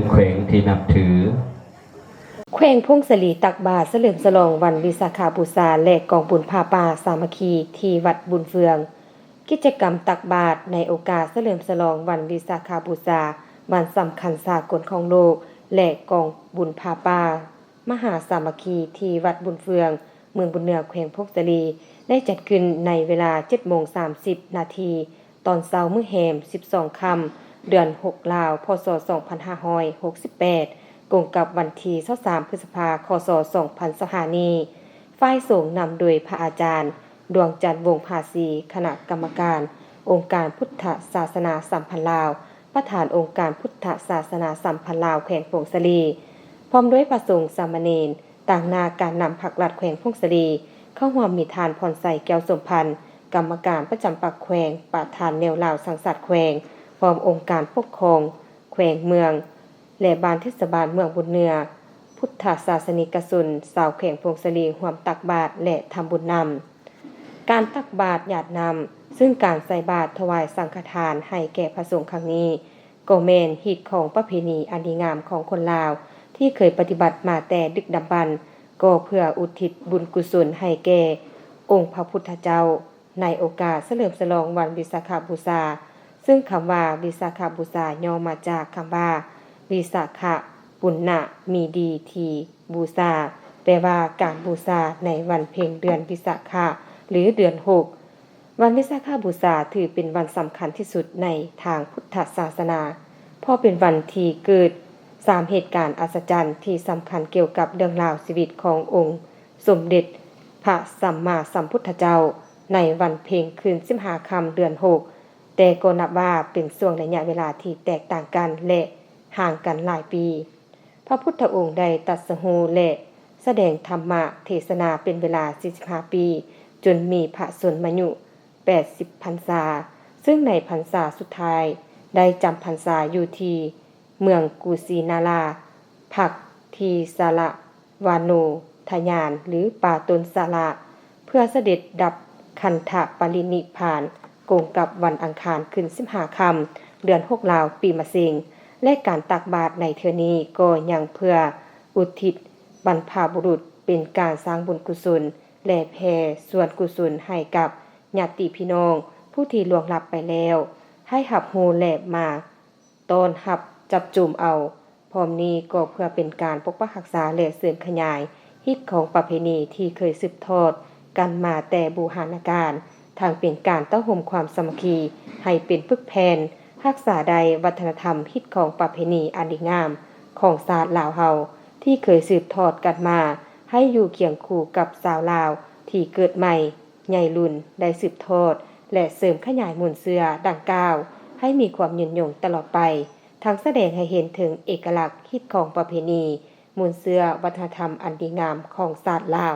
ແຂວງທີ່ນັບຖື. ແຂວງຜົ້ງສາລີຕັກບາດສະເຫຼີມສະຫຼອງວັນວິສາຂະບູຊາ ແລະ ກອງບຸນຜ້າປ່າສາມັກຄີທີ່ວັດບຸນເຟືອງ. ກິດຈະກຳຕັກບາດໃນໂອກາດສະເຫຼີມສະຫຼອງວັນວິສາຂະບູຊາ, ວັນສຳຄັນສາກົນຂອງໂລກ ແລະ ກອງບຸນຜ້າປ່າມະຫາສາມັກຄີທີ່ວັດບຸນເຟືອງ ເມືອງບຸນເໜືອ ແຂວງຜົ້ງສາລີ ໄດ້ຈັດຂຶ້ນໃນເວລາເຈັດໂມງສາມສິບນາທີ ຕອນເຊົ້າມື້ແຮມ ສິບສອງຄ່ຳ ເດືອນຫົກລາວ ພ.ສ. ສອງພັນຫ້າຮ້ອຍຫົກສິບແປດ ກົງກັບວັນທີຊາວສາມ ພຶດສະພາ ຄ.ສ. ສອງພັນຊາວຫ້ານີ້, ຝ່າຍສົງນຳໂດຍພະອາຈານ ດວງຈັນ ວົງພາສີ, ຄະນະກຳມະການອົງການພຸດທະສາສະໜາສຳພັນລາວ, ປະທານອົງການພຸດທະສາສະໜາສຳພັນລາວແຂວງຜົ້ງສາລີ, ພ້ອມດ້ວຍພະສົງສາມະເນນ, ຕາງໜ້າການນຳພັກລັດແຂວງຜົ້ງສາລີ, ເຂົ້າຮ່ວມມີທ່ານ ພອນໄຊ ແກ້ວສົມພັນ, ກຳມະການປະຈຳພັກແຂວງ, ປະທານແນວລາວສ້າງຊາດແຂວງ, ພ້ອມອົງການປົກຄອງແຂວງເມືອງ ແລະ ບ້ານເທດສະບານເມືອງບຸນເໜືອ, ພຸດທະສາສະນິກະຊົນຊາວແຂວງຜົ້ງສາລີຮ່ວມຕັກບາດ ແລະ ທຳບຸນນຳ. ການຕັກບາດຢາດນ້ຳ, ເຊິ່ງການໃສ່ບາດຖວາຍສັງຄະທານໃຫ້ແກ່ພະສົງຄັ້ງນີ້ ກໍແມ່ນຮີດຄອງປະເພນີອັນດີງາມຂອງຄົນລາວ ທີ່ເຄີຍປະຕິບັດມາແຕ່ດຶກດຳບັນ, ກໍເພື່ອອຸທິດບຸນກຸສົນໃຫ້ແກ່ອົງພະພຸດທະເຈົ້າ ໃນໂອກາດສະເຫຼີມສະຫຼອງວັນວິສາຂະບູຊາ, ເຊິ່ງຄຳວ່າວິສາຂະບູຊາຫຍໍ້ມາຈາກຄຳວ່າ ວິສາຂະ ປຸນນະ ມີດີ ທີ ບູຊາ, ແປວ່າການບູຊາໃນວັນເພັງເດືອນວິສາຂະ ຫຼື ເດືອນຫົກ. ວັນວິສາຂະບູຊາຖືເປັນວັນສຳຄັນທີ່ສຸດໃນທາງພຸດທະສາສະໜາ, ເພາະເປັນວັນທີ່ເກີດສາມເຫດການອັດສະຈັນທີ່ສຳຄັນກ່ຽວກັບເລື່ອງລາວຊີວິດຂອງອົງສົມເດັດພະສຳມາສຳພຸດທະເຈົ້າ ໃນວັນເພັງຂຶ້ນສິບຫ້າຄ່ຳເດືອນຫົກ, ແຕ່ກໍນັບວ່າເປັນຊ່ວງໄລຍະເວລາທີ່ແຕກຕ່າງກັນ ແລະ ຫ່າງກັນຫຼາຍປີ. ພະພຸດທະອົງໄດ້ຕັດສະຮູ້ ແລະ ສະແດງທຳມະເທສະນາເປັນເວລາສີ່ສິບຫ້າປີ, ຈົນມີພະຊົນມາຍຸແປດສິບພັນສາ, ເຊິ່ງໃນພັນສາສຸດທ້າຍໄດ້ຈຳພັນສາຢູ່ທີ່ເມືອງກຸສິນາລາ, ພັກທີ່ສາລະວາໂນທະຍານ ຫຼື ປ່າຕົ້ນສາລະ, ເພື່ອສະເດັດດັບຄັນທະປະລິນິບພານ ກົງກັບວັນອັງຄານຂຶ້ນສິບຫ້າຄ່ຳ ເດືອນຫົກລາວ ປີມະເສັງ, ແລະ ການຕັກບາດໃນເທື່ອນີ້ກໍຍັງເພື່ອອຸທິດບັນພະບຸລຸດ ເປັນການສ້າງບຸນກຸສົນ ແລະ ແຜ່ສ່ວນກຸສົນໃຫ້ກັບຍາດຕິພີ່ນ້ອງຜູ້ທີ່ລ່ວງລັບໄປແລ້ວ ໃຫ້ຮັບຮູ້ ແລະ ມາ ຕ້ອນຮັບຈັບຈຸມເອົາ. ພ້ອມນີ້ກໍເພື່ອເປັນການປົກປັກຮັກສາ ແລະ ເສີມຂະຫຍາຍຮີດຄອງປະເພນີທີ່ເຄີຍສືບທອດກັນມາແຕ່ບູຮານະການ, ທັງເປັນການເຕົ້າໂຮມຄວາມສາມັກຄີໃຫ້ເປັນປຶກແຜ່ນ, ຮັກສາໄດ້ວັດທະນະທຳຮີດຄອງປະເພນີອັນດີງາມຂອງຊາດລາວເຮົາ ທີ່ເຄີຍສືບທອດກັນມາ ໃຫ້ຢູ່ຄຽງຄູ່ກັບຊາວລາວທີ່ເກີດໃໝ່ ໃຫຍ່ລຸນ ໄດ້ສືບທອດ ແລະ ເສີມຂະຫຍາຍມູນເຊື້ອດັ່ງກ່າວໃຫ້ມີຄວາມຍືນຍົງຕະຫຼອດໄປ, ທັງສະແດງໃຫ້ເຫັນເຖິງເອກະລັກຮີດຄອງປະເພນີ, ມູນເຊື້ອວັດທະນະທຳອັນດີງາມຂອງຊາດລາວ.